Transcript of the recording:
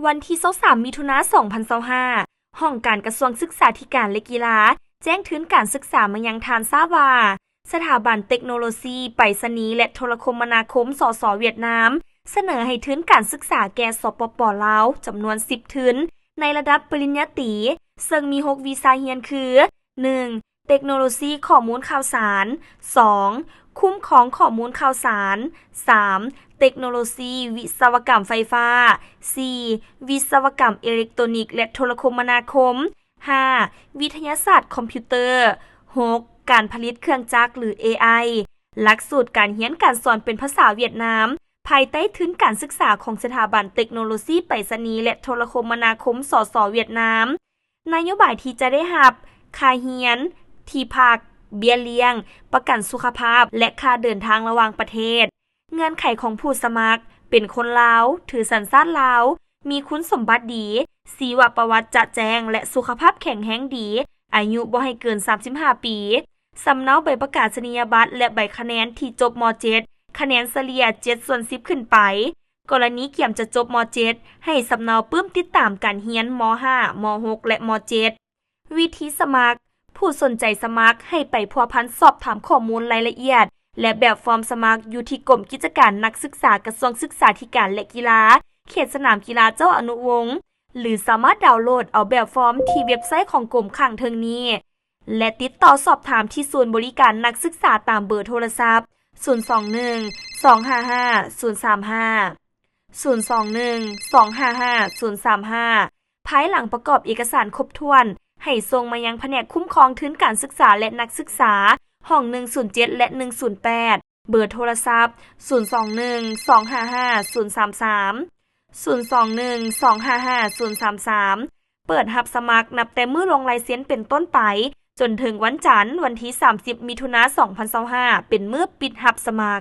ວັນທີຊາວສາມ ມິຖຸນາ ສອງພັນຊາວຫ້າ, ຫ້ອງການກະຊວງສຶກສາທິການ ແລະ ກິລາ ແຈ້ງທຶນການສຶກສາມາຍັງທ່ານຊາວາ, ສະຖາບັນເຕັກໂນໂລຊີ ໄປສະນີ ແລະ ໂທລະຄົມມະນາຄົມ ສສ ຫວຽດນາມ ສະເໜີໃຫ້ທຶນການສຶກສາແກ່ ສປປ ລາວ ຈຳນວນສິບທຶນ ໃນລະດັບປະລິນຍາຕີ, ເຊິ່ງມີຫົກວິຊາຮຽນຄື ໜຶ່ງ ເຕັກໂນໂລຊີຂໍ້ມູນຂ່າວສານ, ສອງ ຄຸ້ມຄອງຂໍ້ມູນຂ່າວສານ, ສາມ ເຕັກໂນໂລຊີວິສະວະກຳໄຟຟ້າ, ສີ່ ວິສະວະກຳເອເລັກໂຕນິກ ແລະ ໂທລະຄົມມະນາຄົມ, ຫ້າ ວິທະຍາສາດຄອມພິວເຕີ, ຫົກ ການຜະລິດເຄື່ອງຈັກ ຫຼື ເອໄອ. ຫຼັກສູດການຮຽນການສອນເປັນພາສາຫວຽດນາມ ພາຍໃຕ້ທຶນການສຶກສາຂອງສະຖາບັນເຕັກໂນໂລຊີໄປສະນີ ແລະ ໂທລະຄົມມະນາຄົມ ສສ ຫວຽດນາມ. ນະໂຍບາຍທີ່ຈະໄດ້ຮັບ: ຄ່າຮຽນ, ທີ່ພັກ, ເບ້ຍລ້ຽງ, ປະກັນສຸຂະພາບ ແລະ ຄ່າເດີນທາງລະຫວ່າງປະເທດ. ເງື່ອນໄຂຂອງຜູ້ສະໝັກ: ເປັນຄົນລາວ, ຖືສັນຊາດລາວ, ມີຄຸນສົມບັດດີ, ຊີວະປະຫວັດຈະແຈ້ງ ແລະ ສຸຂະພາບແຂງແຮງດີ, ອາຍຸບໍ່ໃຫ້ເກີນສາມສິບຫ້າປີ, ສຳເນົາໃບປະກາສະນີຍະບັດ ແລະ ໃບຄະແນນທີ່ຈົບ ມ.ເຈັດ ຄະແນນສະເລ່ຍ ເຈັດສ່ວນສິບ ຂຶ້ນໄປ. ກໍລະນີກຽມຈະຈົບ ມ.ເຈັດ ໃຫ້ສຳເນົາປຶ້ມຕິດຕາມການຮຽນ ມ.ຫ້າ ມ.ຫົກ ແລະ ມ.ເຈັດ. ວິທີສະໝັກ: ຜູ້ສົນໃຈສະໝັກໃຫ້ໄປພົວພັນສອບຖາມຂໍ້ມູນລາຍລະອຽດ ແລະ ແບບຟອມສະໝັກຢູ່ທີ່ກົມກິດຈະການນັກສຶກສາ ກະຊວງສຶກສາທິການ ແລະ ກິລາ ເຂດສະໜາມກິລາເຈົ້າອະນຸວົງ ຫຼື ສາມາດດາວໂຫຼດເອົາແບບຟອມທີ່ເວັບໄຊຂອງກົມຂ້າງເທິງນີ້ ແລະ ຕິດຕໍ່ສອບຖາມທີ່ສູນບໍລິການນັກສຶກສາຕາມເບີໂທລະສັບ ສູນສອງໜຶ່ງ ສອງຫ້າຫ້າ ສູນສາມຫ້າ, ສູນສອງໜຶ່ງ ສອງຫ້າຫ້າ ສູນສາມຫ້າ ພາຍຫຼັງປະກອບເອກະສານຄົບຖ້ວນ ໃຫ້ສົ່ງມາຍັງພະແນກຄຸ້ມຄອງທຶນການສຶກສາ ແລະ ນັກສຶກສາ ຫ້ອງໜຶ່ງສູນເຈັດ ແລະ ໜຶ່ງສູນແປດ, ເບີໂທລະສັບ ສູນສອງໜຶ່ງ ສອງຫ້າຫ້າ ສູນສາມສາມ, ສູນສອງໜຶ່ງ ສອງຫ້າຫ້າ ສູນສາມສາມ. ເປີດຮັບສະໝັກນັບແຕ່ມື້ລົງລາຍເຊັນເປັນຕົ້ນໄປ ຈົນເຖິງວັນຈັນ ວັນທີສາມສິບ ມິຖຸນາ ສອງພັນຊາວຫ້າ ເປັນມື້ປິດຮັບສະໝັກ.